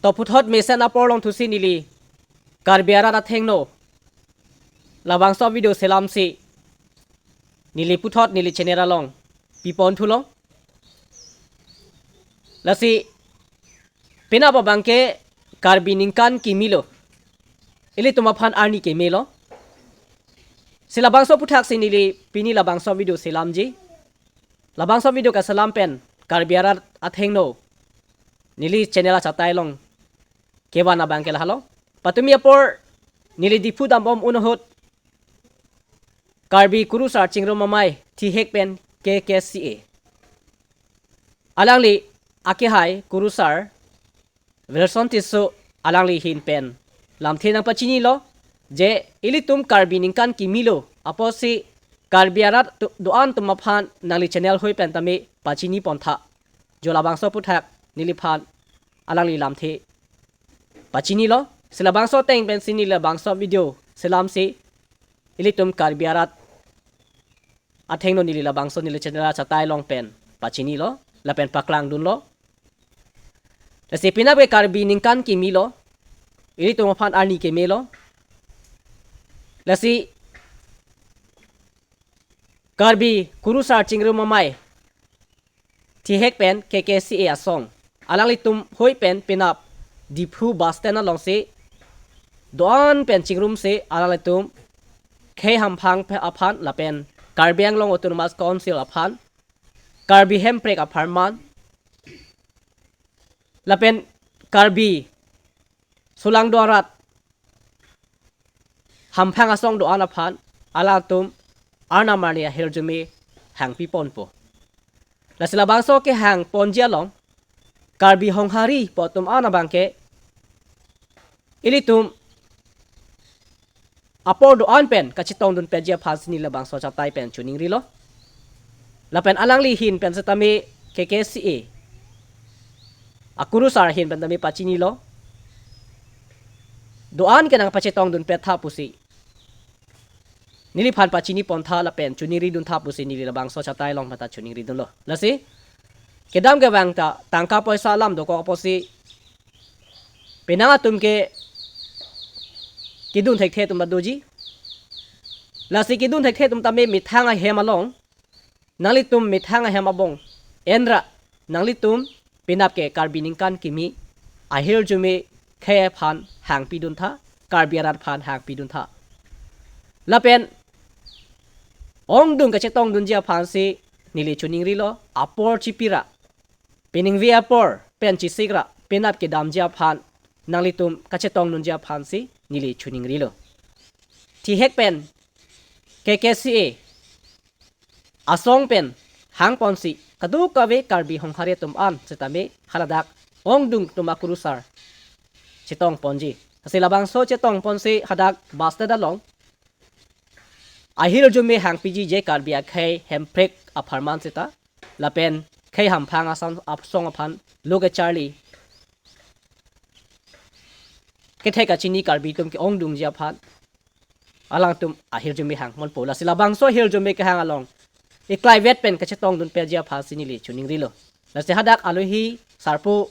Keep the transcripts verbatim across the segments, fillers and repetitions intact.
To puthot mesen apor along thusi neli Karbi arat athengno labangso video selamsi neli puthot neli channel along pipon thulo. Lasi penap abangke Karbi ningkan kimilo. Ilitum aphan arni kemelo. Si labangso aputhaksi neli pini labangso video selamji. Labangso video kaselam pen Karbi arat athengno neli channel achatai along kevan abangke lahelo. Patumi apor neli Diphu dambom un ahut Karbi Kurusar Chingrum Amei thihek pen K K C A, alangli akehai Kurusar Wilson Tisso alangli ahin pen lamthe nangpachinilo je ilitum Karbi ningkan kimilo apotsi Karbi arat tu- do-an atum aphan nangli channel hoi pen tame pachini pontha. Jo labangso aputhak neliphan alangli lamthe pachinilo. Si labangso ateng pensi neli labangso video selamsi ilitum Karbi arat athengno neli labangso neli channel achatai along pen pachinilo lapen paklangdunlo. Lasi penap ke Karbi ningkan kimilo, ilitum aphan arni kemelo. Lasi Karbi Kurusar Chingrum Amei thihek pen K K C A asong alanglitum hoi pen penap Diphu bus stand alongsi do-an pen chingrumsi alanglitum khei hamphang aphan lapen Karbi Anglong Autonomous Council aphan, Karbi Hemprek apharman lapen Karbi solangdo arat hamphang asong do-an aphan alangtum arnam arni ahirjume hangpi ponpo. Lasi labangso kehang ponji along Karbi Honghari pu atum an abangke ilitum apor do-an pen kachetongdun petji aphansi neli labangso achatai pen choningrilo. Lapen alangli ahin pen setame K K C A aKurusar ahin pen tame pachinilo. Do-an ke nangpachetongdun pettha pusi neliphan pachini pontha lapen choningriduntha pusi neli labangso achatai along mata choningridunlo. Lasi kedam kevang ta tangka poisa alam dokok apotsi penang atum ke kedun thekthe atum ta doji. Lasi kedun thekthe atum tame methang ahem along, nanglitum methang ahem abong enra, nanglitum penap ke Karbi ningkan kimi ahirjume khei aphan hangpiduntha, Karbi arat aphan hangpiduntha. Lapen ongdung kachetongdunji aphansi neli choningrilo, apor chipira, peningve apor pen chisikra, penap kedamji aphan nanglitum kachetongdunji aphansi neli choningrilo. Thihek pen K K C A asong pen hangponsi kadokave Karbi Honghari atum an setame haladak ongdung atum aKurusar chetongponji. Lasi labangso chetongponsi hadak bus stand along ahirjume hangpiji je Karbi akhei Hemprek apharman seta lapen khei hamphang asong, asong aphan lo kecharli kethek kachini Karbi atum ke-ongdungji aphan alangtum ahirjume hangponpo. Lasi labangso ahirjume kehang along iklaivet pen kachetongdun petji aphansi neli choningrilo. Lasi hadak alohi sarpo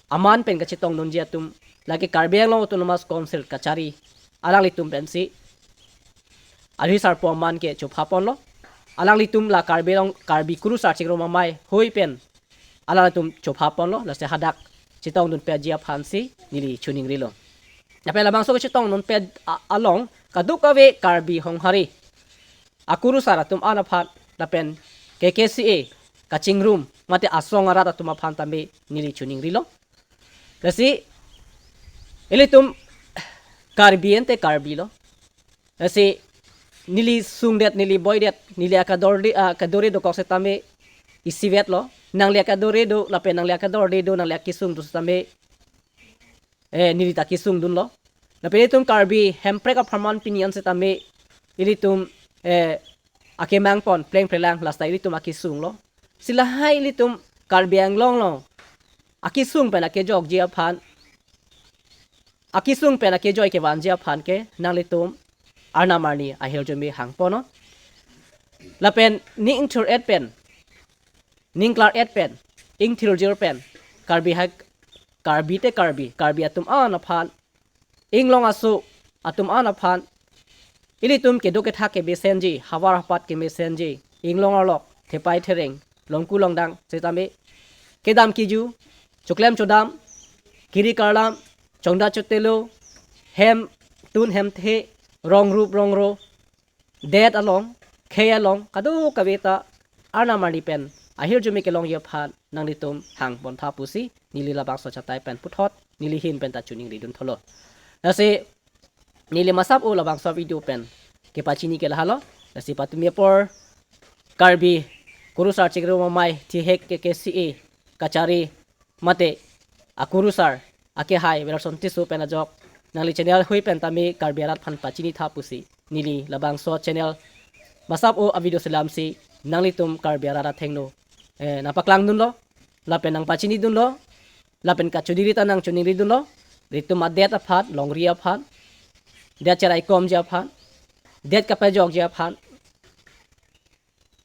aman pen kachetongdunji atum lake Karbi Anglong Autonomous Council kachari alanglitum pensi, alohi sarpo aman ke chophaponlo. Alanglitum la Karbi Anglong, Karbi Kurusar Chingrum Amei hoi pen alanglitum chophaponlo, lasi hadak chetongdun petji aphansi neli choningrilo. Lapen labangso kachetongdun pet a- along kadokave Karbi Honghari aKurusar atum an aphan lapen K K C A kachingrum mate asong arat atum aphan tame neli choningrilo. Lasi ilitum Karbi ante Karbi lo. Lasi neli sungdet, neli boidet, neli akador di, ah, kadore dokok setame isivet lo. Nangli akadore do, lapen nangli akador di do, nangli akesung do setame, eh, neli ta kesungdunlo. Lapen ilitum Karbi Hemprek apharman pini an setame ilitum, eh, akemangpon plengplelang, lasi ta ilitum akesunglo. Si lahai ilitum Karbi Anglong along akesung pen akejokji aphan, akesung pen akejoi kevanji aphan ke nanglitum arnam arni ahirjume hangponnon. Lapen ning ingthur-et pen, ning klar-et pen, ingthirjir pen Karbi hai, Karbi te Karbi, Karbi atum an aphan, inglong aso atum an aphan, ilitum kedo kethak kemesenji, havar hapat kemesenji, inglong arlok, thepai thereng, longku longdang setame, kedam kiju, choklem chodam, kiri karlam, chongda chotelo, hemtun hemthe, rong rup rong ro, det along, khei along, kadokave ta Arnam arni pen ahirjume kelongji aphan nanglitum hangpon tha pusi neli labangso chatai pen puthot neli ahin pen ta choningri dun tholo. Lasi neli masap o labangso video pen kepachini ke lahelo. Lasi patumi apor Karbi Kurusar Chingrum Amei Thihek K K C A kachari mate akurusar akehai Welson Tisso pen ajok nangli channel hui pen tame Karbi arat aphan pachini tha pusi neli labangso channel masap o avideo selamsi nanglitum Karbi arat athengno, eh, nangpaklang dunlo, lapen nangpachini dunlo, lapen kachoningri ta nangchoningri dunlo, ilitum adet aphan, longri aphan, det cheraikomji aphan, det kapejokji aphan,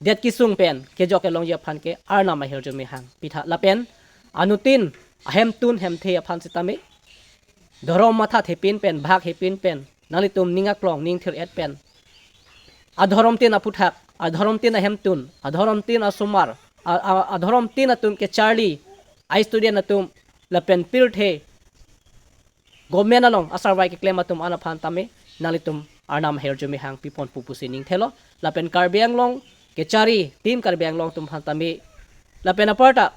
det kesung pen kejok kelongji aphan ke Arnam ahirjume hangpi tha. Lapen anuttin ahemtun hemthe aphan setame, dhorom matha thepin pen, bhag hepin pen, nanglitum ning aklong, ning thir-et pen, adhorom tin aphuthak, adhorom tin ahemtun, adhorom tin asomar, a, a, adhorom tin atum kecharli, a student atum, lapen pirthe, government along asarvai keklem atum an aphan tame nanglitum Arnam ahirjume hangpipon pu pusi ning thelo. Lapen Karbi Anglong kechari, team Karbi Anglong atum aphan tame, lapen aparta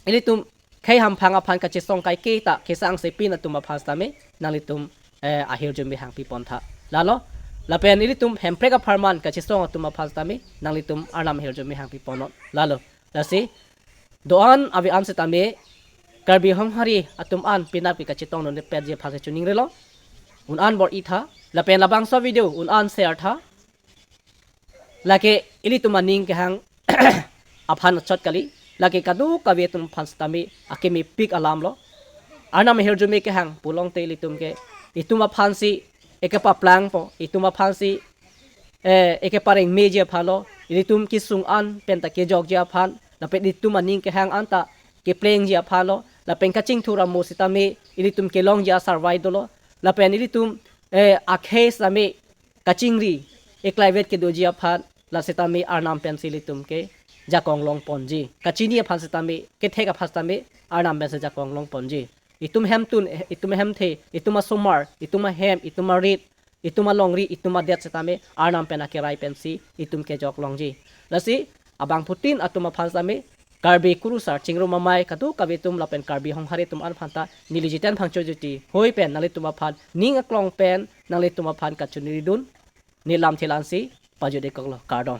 ilitum khei hamphang aphan kachesong kaike ta kesang sepin atum aphan tame nanglitum, eh, ahirjume hangpipon tha. Lalo, lapen ilitum Hemprek apharman kachesong atum aphan tame nanglitum Arnam ahirjume hangpipon non. Lalo, lasi do-an ave-an setame Karbi Honghari atum an penap ke kachetong non petji aphan si choningrilo. Un-an bor-i tha, lapen labangso video un-an share tha. Lake ilitum aning kehang aphan chot kali, lake kadokave atum aphan setame akemepik alam lo. Arnam ahirjume kehang pulongte ilitum ke, itum aphan si ekepaplangpo, itum aphan si, eh, ekepareng meji aphan lo, ilitum kesung an pen ta kejokji aphan, lapen itum aning kehang an ta keplengji aphan lo, lapen kachingthur amo setame ilitum kelongji asarvai dolo, lapen ilitum, eh, akhei setame kachingri, eklaivet kedoji aphan, la setame Arnam pensi ilitum ke jakong longponji. Kachini aphan setame, kethek aphan setame, Arnam pensi jakong longponji. Itum hemtun, itum hemthe, itum asomar, itum ahem, itum arit, itum alongri, itum adet setame, Arnam pen akerai pensi itum kejok longji. Lasi, abangphutin atum aphan setame, Karbi Kurusar Chingrum Amei kadokave atum lapen Karbi Honghari atum an aphan ta neli Jiten Phangcho Jyoti hui pen nanglitum aphan ning aklong pen nanglitum aphan kachoningri dun, ne lamthe la-ansi pajut-ik koklo, kardom.